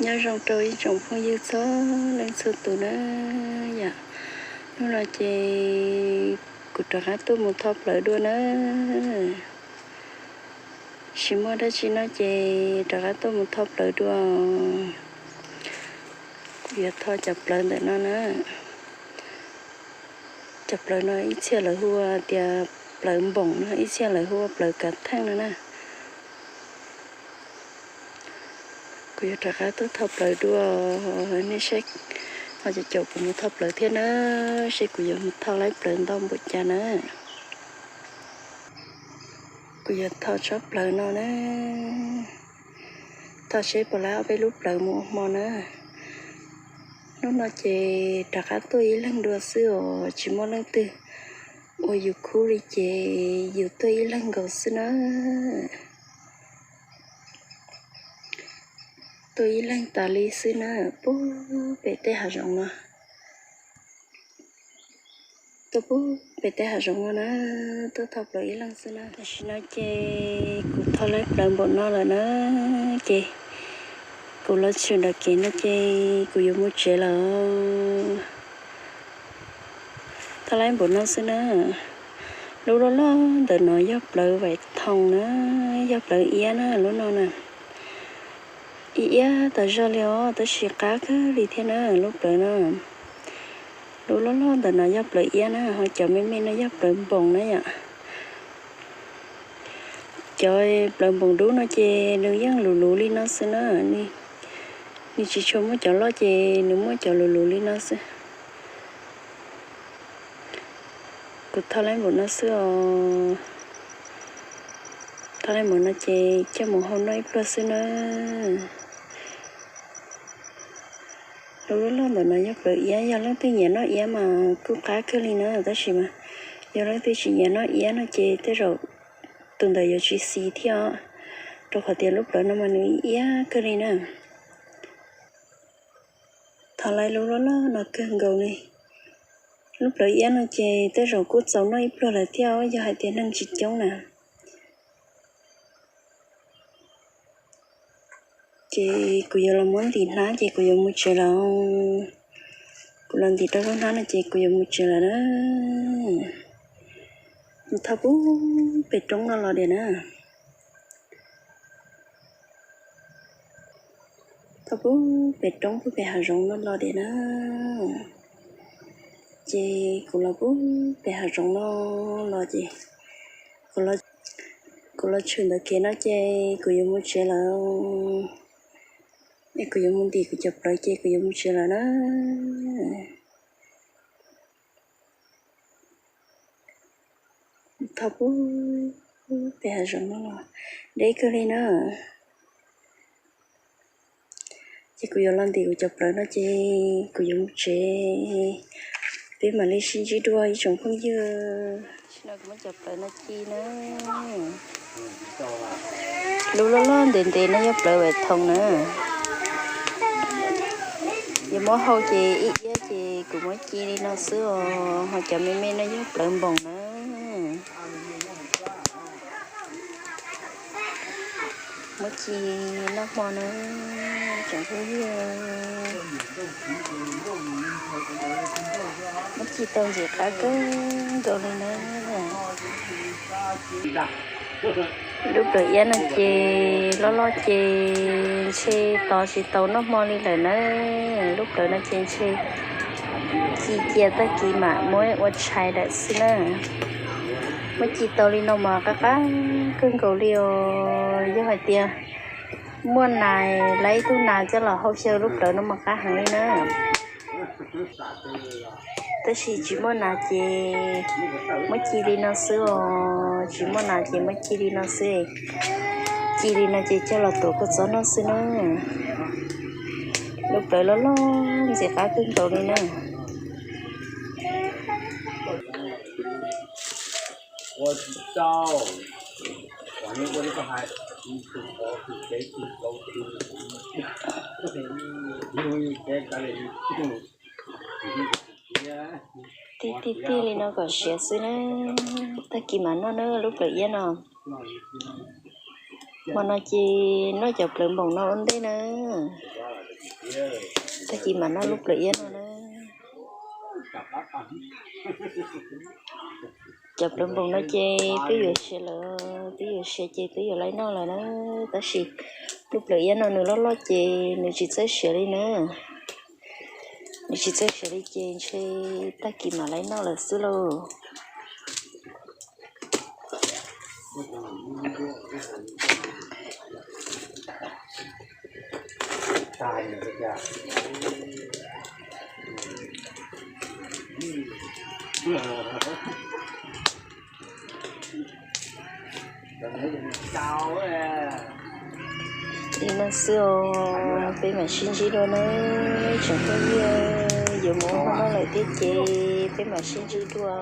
Nyob zoo rau ib tsoom phooj ywg txhua leej txhua tus na yom. Hnub no ces kuv rov qab tuaj mus tho plawv dua na. Tsis muaj dab tsi no ces rov qab tuaj mus tho plawv dua. Kuv yuav tho cov plawv ntawm no na. Cov plawv no ib txhia lawv hu ua tias plawv npoom no, ib txhia lawv hu ua plawv kav theej no na. Kuv yuav rov qab tuaj tho plawv dua, nej saib, ho caum kuv mus tho plawv thiab na, seb kuv yuav mus tho laib plawv ntau npaum cas na. Kuv yuav tho tsob plawv no na, tho seb puas laib ob peb lub plawv mus ua hmo na. Hnub no ces rov qab tuaj ib leeg dua xwb os, tsis muaj leej twg ua yus khub li ces yus tuaj ib leeg nkaus xwb na. Tuaj ib leeg tas li xwb na, pub pem tej hav zoov no. Tuaj pub pem tej hav zoov no na, tuaj tho plawv ib leeg xwb na. Tam sim no ces kuv tho laib plawv npaum no lawm na, ces kuv los tshwm nram kev no ces kuv yuav mus tsev lawm. Tho laib npaum no xwb na. Lub loj loj ntawm no yog plawv vaim thoom na, yog plawv iab na lub no na. Ib iab tas zog li os, tab sis qab kawg li thiab na lub plawv no. Lub loj loj ntawm no yog plawv iab na, ho cov me me no yog plawv npoos na yom. Cov plawv npoos dub no ces nws yeej luv luv li no xwb na, nws tsis tshua muaj cov loj ces nws muaj cov luv luv li no xwb. Kuv tho laib npaum no xwb os. Tho laib npaum no ces coj mus hau noj ib pluag xwb na. Lub loj loj ntawm no yog plawv iab, yog leej twg nyiam noj iab mas kuj qab kawg li na, tab sis mas yog leej twg tsis nyiam noj iab no ces tej zaum tus ntawd yuav tsis xis thiab os, rau qhov tias lub plawv no mas nws iab kawg li na. Tho laib lub loj loj no kawg nkaus li. Lub plawv iab no ces tej zaum kuj txaus noj ib pluag lawm thiab os, yog hais tias neeg tsis coob na. Ces kuv yuav los muab ntim hnab ces kuv yuav mus tsev lawm. Kuv los ntim rau lub hnab no ces kuv yuav mus tsev lawm na. Mus thauj pub pem roob no los diam na. Thauj pub pem roob pub pem hav zoov no los diam na. Ces kuv los pub pem hav zoov no los ces kuv los tshwm ntawm kev no ces kuv yuav mus tsev lawm. Es kuv yuav mus ntim kuv cov plawv ces kuv yuav mus tsev lawm na. Thauj pub pem hav zoov no los deb kawg li na. Ces kuv yuav los ntim kuv cov plawv no ces kuv yuav mus tsev. Peb mam li sib ntsib dua ib tsoom phooj ywg. Tam sim no kuv muab cov plawv no ci na. Lub loj loj ntev ntev no yog plawv vaim thoom na. Yuav muab hau ces ib iab ces kuv muab ci li no xwb os, ho cov me me no yog plawv npoos na. Muab ci noj hmo na, tsoom phooj ywg. Muab ci tau ntxim qab kawg nkaus li na. Lub plawv iab no ces loj loj ces ntshe tos tsis tau noj hmo li lawm na. Lub plawv no ces ntshe ci cia tag kis mam muab ua tshais lawm xwb na. Muab ci tau li no mas qab qab kawg nkaus li os. Yog hais tias muaj nas, lawv ib tug nas coj los hau xyaw lub plawv no mas qab heev li na. Tab sis tsis muaj nas ces muab ci li no xwb os, tsis muaj nas ces muab ci li no xwb. Ci li no ces coj los tuav kua txob noj xwb na. Lub plawv loj loj ntxim qab kawg nkaus li na. Tij tij tij li no kom siav xwb na, tag kis mam noj na lub plawv iab no. Hmo no ces noj cov plawv npoos no ua ntej na. Tag kis mam noj lub plawv iab no na. Cov plawv npoos no ces twb yuav siav lawm, twb yuav siav ces twb yuav laib noj lawm na. Tab sis lub plawv iab no nws loj loj ces nws tsis txawj siav li na. Nws tsis txawj siav li ces ntshe tag kis mam laib noj lawm xwb lauj. Li no xwb os, peb mam sib ntsib dua na. Tseem pheej yuav mus ua hmo noj lawm thiab ces peb mam sib ntsib dua.